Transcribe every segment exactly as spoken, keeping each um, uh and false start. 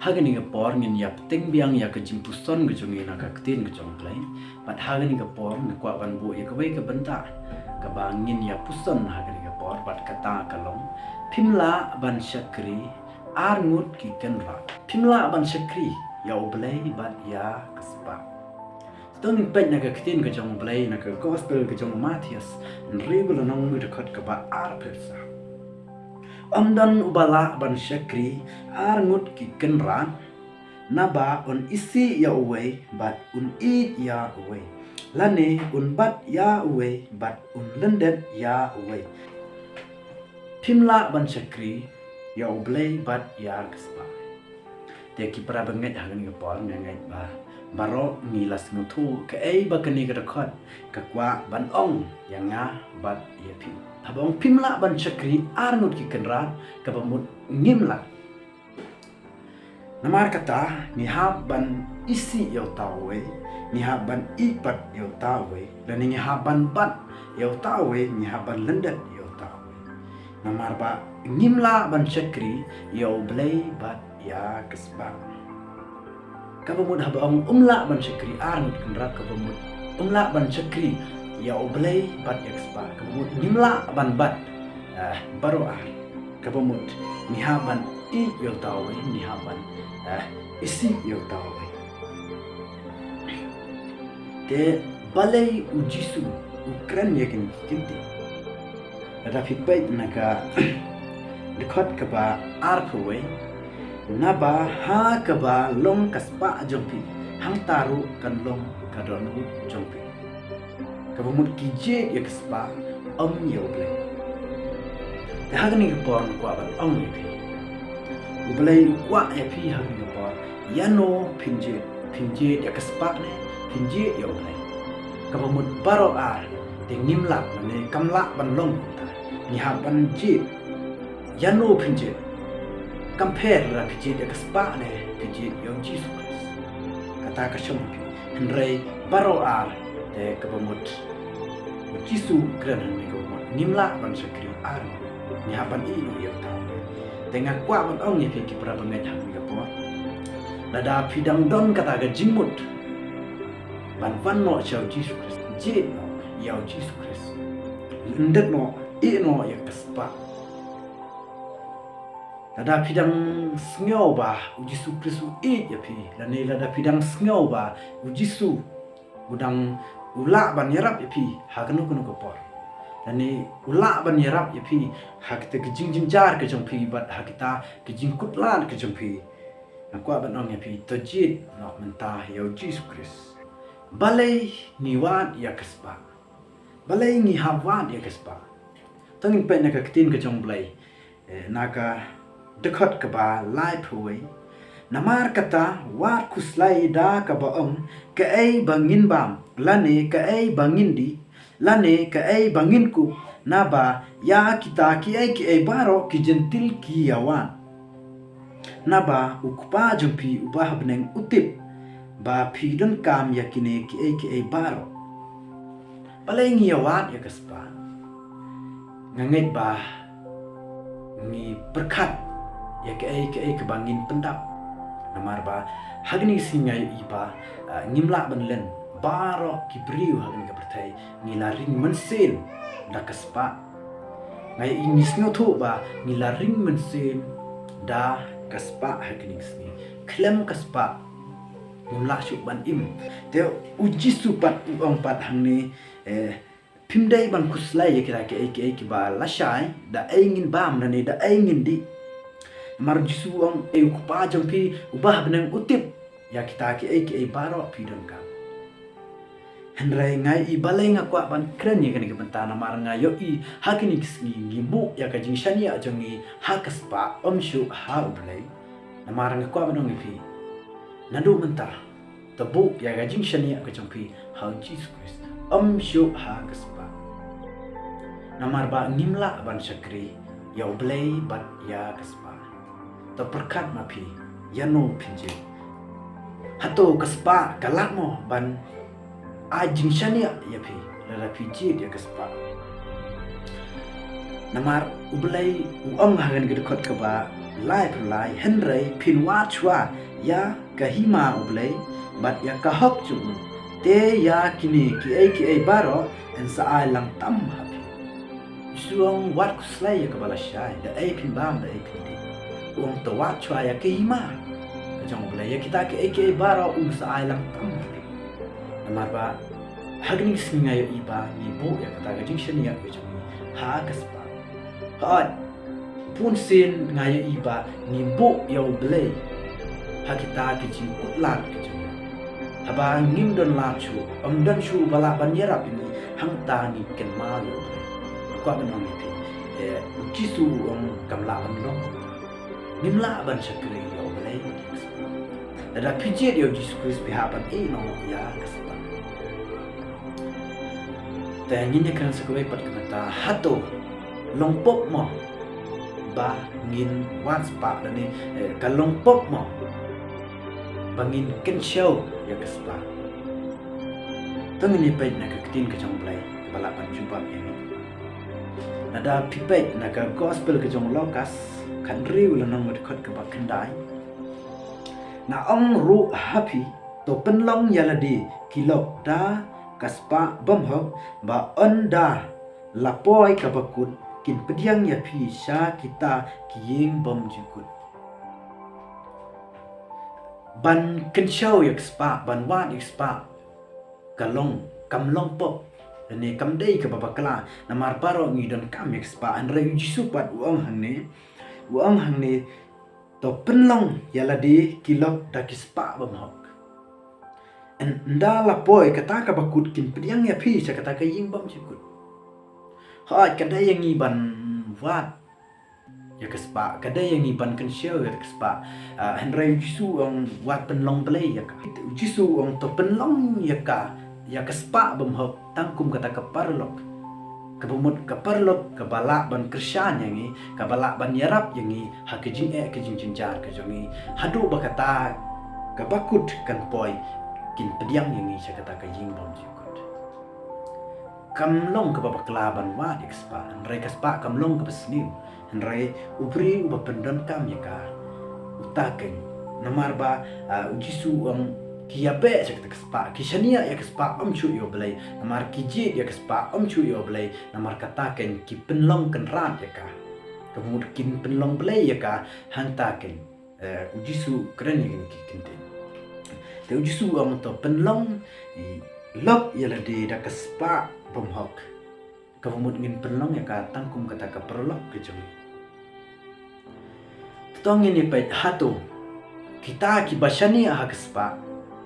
Ha kane ka por ngin ïa pteng biang ïa ka jingpuson ka jong ngi na ka ktien ka jong U Blei. Bad ha kane ka por nga kwah ban buh ïa kawei ka bynta kaba ngin ïa puson ha kane ka por, bad kata ka long: Phim lah ban shakri ar ngut ki kynrad. Phim lah ban shakri ïa U Blei bad ïa ka spah. To ngin peit na ka ktien ka jong U Blei na ka gospel ka jong u Mathaios, hynriew lynnong, ka dkhot kaba arphew saw. Ym don uba lah ban shakri ar ngut ki kynrad, naba un isih ïa uwei bad un ïeit ïa uwei, lane un bat ïa uwei bad un lyndet ïa uwei. Phim lah ban shakri ïa U Blei bad ïa ka spah. Te ki para bangeit, ha kane ka por nga ngeit ba baroh ngi la sngewthuh kaei ba kane ka dkhot ka kwah ban ong ïa nga bad ïa phi. Haba ong phim lah ban shakri ar ngut ki kynrad, kaba mut ngim lah. Namar kata ngi hap ban isih ïa uta uwei, ngi hap ban ïeit pat ïa uta uwei, lane ngi hap ban bat ïa uta uwei, ngi hap ban lyndet ïa uta uwei. Namar ba ngim lah ban shakri ïa U Blei bad ïa ka spah. Kaba mut haba ong ym lah ban shakri ar ngut kynrad, kaba mut ym lah ban shakri ïa U Blei bad ïa ka spah. Kaba mut ngim lah ban bat, eh, baroh ar. Kaba mut ngi hap ban ïeit ïa uta uwei, ngi hap ban, eh, isih ïa uta uwei. Te balei U Jisu u kren ïa kine ki kyntien? Lada phi peit na ka dkhot kaba arphew wei: Naba ha kaba long ka spah jong phi, hangta ruh kan long ka dohnud jong phi. Kaba mut ki jied ïa ka spah, ym ïa U Blei. Te ha kane ka por nga kwah ban ong ïa phi, U Blei u kwah ïa phi ha kane ka por ïano phin jied, phin jied ïa ka spah ne phin jied ïa U Blei. Kaba mut baroh ar te ngim lah, mane kam lah ban long kumta. Ngi hap ban jied ïano phin jied. Kam pher lada phi jied ïa ka spah ne phi jied ïa U Jisu Khrist. Kata ka shong ha phi. Hynrei baroh ar te kaba mut U Jisu u kren hangne, kaba mut ngim lah ban shakri ar ngut. Ngi hap ban ïehnoh ïa uta. Te nga kwah ban ong ïa phi ki para bangeit ha kane ka por, lada phi dang don kata ka jingmut ban wan noh sha U Jisu Khrist, jied noh ïa U Jisu Khrist. Lyndet noh, ïehnoh ïa ka spah. Lada phi dang sngew ba U Jisu Khrist u ïeit ïa phi, lane lada phi dang sngew ba U Jisu u dang, u lah ban ïarap ïa phi ha kano kano ka por, lane u lah ban ïarap ïa phi ha kita ki jingjynjar ka jong phi bad ha kita ki jingkutlad ka jong phi, nga kwah ban ong ïa phi, to jied noh mynta ïa U Jisu Khrist. Balei ngi wad ïa ka spah? Balei ngi hap wad ïa ka spah? To ngin peit na ka ktien ka jong U Blei, eh, na ka dkhot kaba laiphew wei: Namar kata wat khuslai da kaba ong, kaei ba ngin bam, lane kaei ba ngin dih, lane kaei ba ngin kup, naba ïa kita kiei kiei baroh ki jentil ki ïa wad. Naba U Kpa jong phi uba ha bneng u tip ba phi donkam ïa kine kiei kiei baroh. Balei ngi ïa wad ïa ka spah? Nga ngeit ba ngi pyrkhat ïa kaei kaei kaba ngin pyndap. Namar ba ha kine ki sngi nga ïohi ba, ah, ngim lah ban len, baroh ki briew ha kane ka pyrthei ngi la ring mynsiem da ka spah. Nga ïohi, ngi sngewthuh ba ngi la ring mynsiem da ka spah ha kine ki sngi. Khlem ka spah ngim lah shuh ban im. Te U Jisu pat u ong pat hangne, eh, phim dei ban khuslai ïa kita kiei kiei kiba lashai, da ei ngin bam lane da ei ngin dih. Namar U Jisu u ong, eh, U Kpa jong phi uba ha bneng u tip ïa kita kiei kiei baroh phi donkam. Hynrei nga ïohi, balei nga kwah ban kren ïa kane ka bynta, namar nga ïohi ha kine ki sngi ngi buh ïa ka jingshaniah jong ngi ha ka spah, ym shuh ha U Blei. Namar nga kwah ban ong ïa phi, naduh mynta to buh ïa ka jingshaniah ka jong phi ha U Jisu Khrist, ym shuh ha ka spah. Namar ba ngim lah ban shakri ïa U Blei bad ïa ka spah. To pyrkhat ma phi, ïano phin jied? Hato ka spah ka lah mo ban ai jingshaniah ïa phi lada phi jied ïa ka spah? Namar U Blei u ong ha kane ka dkhot kaba laiphew lai, hynrei phin wad shuwa ïa ka hima U Blei bad ïa ka hok jong u, te ïa kine kiei kiei baroh yn sa ai lang tam ha phi. U Jisu u ong, wat khuslai ïa kaba lashai, da ei phin bam, da ei phin dih. U ong to wad shuwa ïa ka hima ka jong U Blei, ïa kita kiei kiei baroh un sa ai lang tam ha phi. Namar ba ha kane ka sngi nga ïohi ba ngi buh ïa kata ka jingshaniah ka jong ngi ha ka spah. Hooid, bun sien nga ïohi ba ngi buh ïa U Blei ha kita ki jingkut lad ki jong ngi. Haba ngim don lad shuh, ym don shuh uba lah ban ïarap ïa ngi, hangta ngi kynmaw ïa U Blei. Nga kwah ban ong ïa phi, eh, U Jisu u ong kam lah ban long kumta. Ngim lah ban shakri ïa U Blei ha ka spah. Lada phi jied ïa U Jisu Khrist phi hap ban ïehnoh ïa ka spah. Te ngin ïakren sa kawei pat ka bynta, hato long pop mo ba ngin wad spah lane, eh, ka long pop mo ba ngin kynshew ïa ka spah? To ngin ïa peit na ka ktien ka jong U Blei kaba lah ban jubab ïa ngi. Lada phi peit na ka gospel ka jong u Lukas, khathynriew lynnong, ka dkhot kaba khyndai. Nga ong ruh ha phi, to pynlong ïa lade ki lok da ka spah bymhok, ba ynda la poi kaba kut kin pdiang ïa phi sha kita ki ïing bymjukut. Ban kynshew ïa ka spah, ban wad ïa ka spah, ka long, kam long pop, lane kam dei kaba bakla, namar baroh ngi donkam ïa ka spah. Hynrei U Jisu pat u ong hangne, u ong hangne, to pynlong ïa lade ki lok da ki spah bymhok. Ynda la poi kata kaba kut kin pdiang ïa phi sha kata ka ïing bymjukut. Hooid, ka dei ïa ngi ban wad ïa ka spah, ka dei ïa ngi ban kynshew ïa ka spah. Ah, hynrei U Jisu u ong wat pynlong Blei ïa ka. U Jisu u ong to pynlong ïa ka, ïa ka spah bymhok tang kum kata ka paralok. Kaba mut ka paralok kaba lah ban kyrshan ïa ngi, kaba lah ban ïarap ïa ngi ha ka jingeh ka jingjynjar ka jong ngi, haduh ba kata kaba kut kan poi kin pdiang ïa ngi sha kata ka ïing bymjukut. Kam long kaba bakla ban wad ïa ka spah, hynrei ka spah kam long kaba sniew. Hynrei u briew uba pyndonkam ïa ka, uta keiñ. Namar ba, ah, U Jisu u ong ki ïabeh sha kata ka spah, ki shaniah ïa ka spah, ym shuh ïa U Blei. Namar ki jied ïa ka spah, ym shuh ïa U Blei. Namar kata keiñ ki pynlong kynrad ïa ka. Kaba mut kin pynlong Blei ïa ka, hangta keiñ. Eh, U Jisu u kren ïa kine ki kyntien. Te U Jisu u ong to pynlong, i, lok ïa lade da ka spah bymhok. Kaba mut ngin pynlong ïa ka tang kum kata ka paralok ka jong ngi. Te to ngin ïa peit hato kita kiba shaniah ha ka spah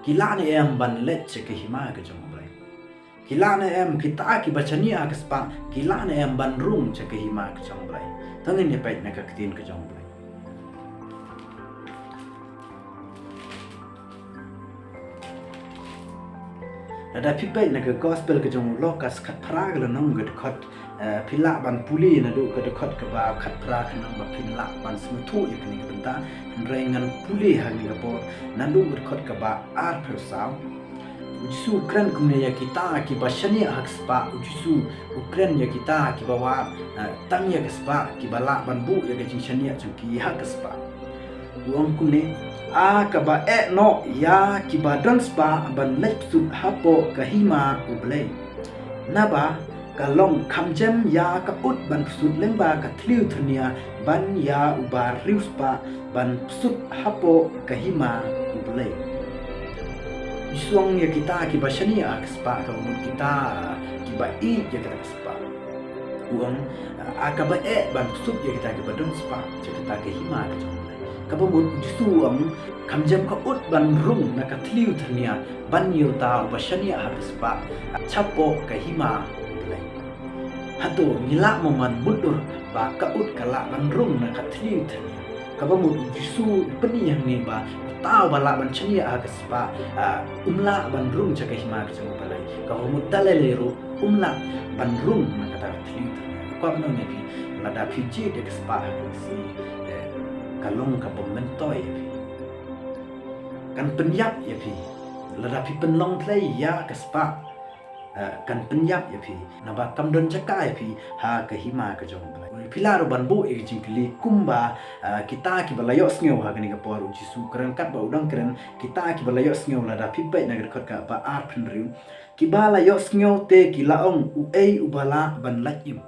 ki lah ne em ban leit sha ka hima ka jong U Blei? Ki lah ne em kita kiba shaniah ha ka spah, ki lah ne em ban rung sha ka hima ka jong U Blei? To ngin ïa peit na ka ktien ka jong U Blei. Lada phi peit na ka gospel ka jong u Lukas khatphra ka lynnong ka dkhot, eh, phi lah ban pule naduh ka dkhot kaba khatphra khnang ba phin lah ban sngewthuh ïa kane ka bynta. Hynrei ngan pule ha kane ka por naduh ka dkhot kaba arphew saw. U Jisu u kren kumne ïa kita kiba shaniah ha ka spah. U Jisu u kren ïa kita kiba wad, eh, tang ïa ka spah, kiba lah ban buh ïa ka jingshaniah jong ki ha ka spah. U ong kumne, a kaba eh noh ïa kiba don spah ban leit psut hapoh ka hima U Blei. Naba ka long kham jem ïa ka ut ban psut lyngba ka thliew thyrnia ban ïa uba riewspah ban psut hapoh ka hima U Blei. U Jisu u ong ïa kita kiba shaniah ha ka spah, kaba mut kita kiba ïeit ïa kata ka spah. U ong, a kaba eh ban psut ïa kita kiba don spah sha kata ka hima ka jong U Blei. Kaba mut U Jisu u ong, kham jem ka ut ban rung na ka thliew thyrnia ban ïa uta uba shaniah ha ka spah shapoh ka hima U Blei. Hato ngi lah mo ban mutdur ba ka ut ka lah ban rung na ka thliew thyrnia? Kaba mut U Jisu u pyni hangne ba uta uba lah ban shaniah ha ka spah, ah, um lah ban rung sha ka hima ka jong U Blei. Kaba mut da lei lei ruh um lah ban rung na kata ka thliew thyrnia. Nga kwah ban ong ïa phi, lada phi jied ïa ka spah ha ka sngi, eh, ka long kaba myntoi ïa phi. Kan pynïap ïa phi. Lada phi pynlong Blei ïa ka spah, ah, kan pynïap ïa phi, naba kam don jaka ïa phi ha ka hima ka jong U Blei. Phi lah ruh ban buh ïa ka jingkylli kumba, ah, kita kiba la ïohsngew ha kane ka por U Jisu u kren katba u dang kren, kita kiba la ïohsngew, lada phi peit na ka dkhot kaba arphew hynriew. Kiba la ïohsngew te ki la ong, uei uba lah ban lait im?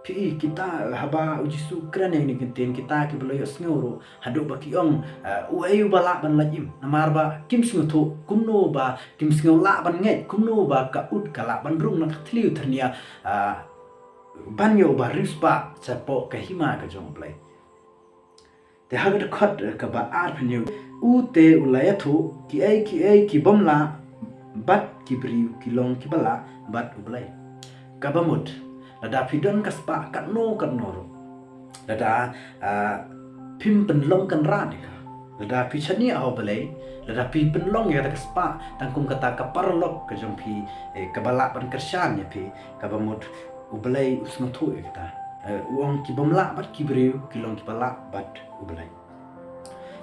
Phi i kita haba U Jisu u kren ïa kine ki ktien, kita kiba la ïohsngew ruh haduh ba ki ong, ah, uei uba lah ban lait im? Namar ba kim sngewthuh kumno ba, kim sngew lah ban ngeit kumno ba ka ut ka lah ban rung na ka thliew thyrnia, ah, ban ïoh ba riewspah shapoh ka hima ka jong U Blei. Te ha ka dkhot, eh, kaba arphew hynñiew, u te u la ïathuh, kiei kiei ki bym lah bad ki briew ki long kiba lah bad U Blei. Kaba mut, lada phi don ka spah katno katno ruh, lada, ah, phim pynlong kynrad ïa ka, lada phi shaniah ha U Blei, lada phi pynlong ïa kata ka spah tang kum kata ka paralok ka jong phi, eh, kaba lah ban kyrshan ïa phi, kaba mut U Blei u sngewthuh ïa kata. Eh, u ong ki bym lah bad ki briew ki long kiba lah bad U Blei.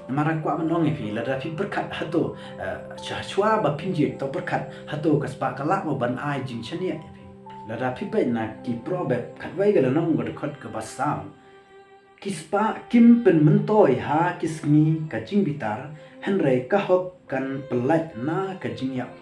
Namar nga kwah ban ong ïa phi, lada phi pyrkhat hato, eh, sha shuwa ba phin jied, to pyrkhat hato ka spah ka lah mo ban ai jingshaniah ïa phi. Lada phi peit na ki Proverb khatwei ka lynnong, ka dkhot kaba saw, ki spah kim pynmyntoi ha ki sngi ka jingbitar, hynrei ka hok kan pyllait na ka jingïap.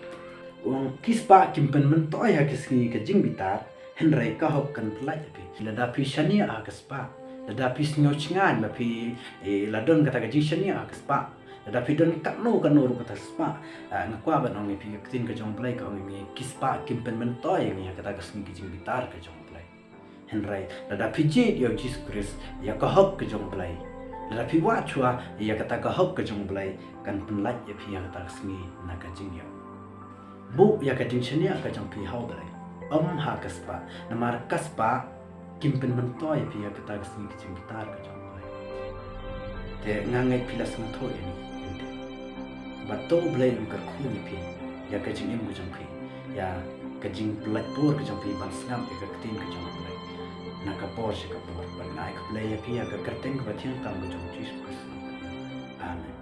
U ong ki spah kim pynmyntoi ha ki sngi ka jingbitar, hynrei ka hok kan pyllait ïa phi. Lada phi shaniah ha ka spah, lada phi sngew shngaiñ ba phi, eh, la don kata ka jingshaniah ha ka spah, lada phi don katno katno ruh kata ka spah, ah, nga kwah ban ong ïa phi, ka ktien ka jong U Blei ka ong ïa ngi, ki spah kim pynmyntoi ïa ngi ha kata ka sngi ka jingbitar ka jong U Blei. Hynrei lada phi jied ïa U Jisu Khrist, ïa ka hok ka jong U Blei, lada phi wad shuwa ïa kata ka hok ka jong U Blei, kan pyllait ïa phi ha kata ka sngi na ka jingïap. Buh ïa ka jingshaniah ka jong phi ha U Blei, ym ha ka spah, namar ka spah kim pynmyntoi ïa phi ha kata ka sngi ka jingbitar ka jong U Blei. Te nga ngeit phi la sngewthuh ïa ngi. Bad to U Blei un kyrkhu ïa phi, ïa ka jingim ka jong phi, ïa ka jingpyllait bor ka jong phi ban sngap ïa ka ktien ka jong U Blei na ka por sha ka por. Bad nga ai khublei ïa phi ha ka kyrteng kaba thiang tam ka jong U Jisu Khrist. Amen.